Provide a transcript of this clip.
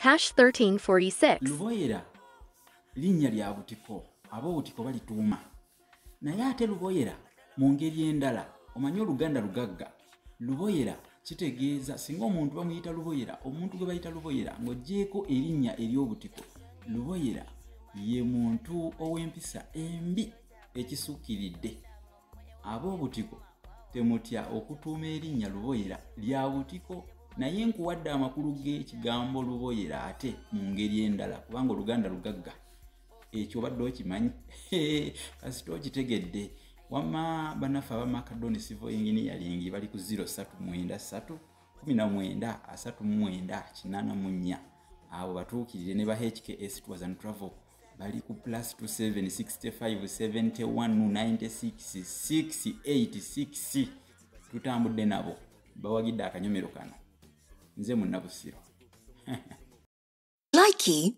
Hash 1346. Luboyera linnya lya butiko, ab'obutiko balituuma. Naye ate luboyera mu ngeri endala, omanyi Oluganda lugagga. Luboyera kitegeeza singa omuntu bamuyita luboyera, omuntu gwe bayita luboyera ng'oggyeeko erinnya ery'obutiko, luboyera ye muntu ow'empisa embi ekisukkiridde. Ab'obutiko temutya okutuuma erinnya luboyera lya butiko, naye nkuwadde amakulu g'ekigambo luboyera ate mu ngeri endala, kubanga Oluganda lugagga. Ekyo obadde okimanyi? Kasita okitegedde. Wamma bannaffe aba Macadon Civil Engineering bali ku 0393 19 39 84. Abo batuukirire. Ne ba HKS Tours and Travel bali ku +27 65 71 96 686. Tutambudde nabo, bawagidde akanyomero kano. Nze Munnabusiro. Likey.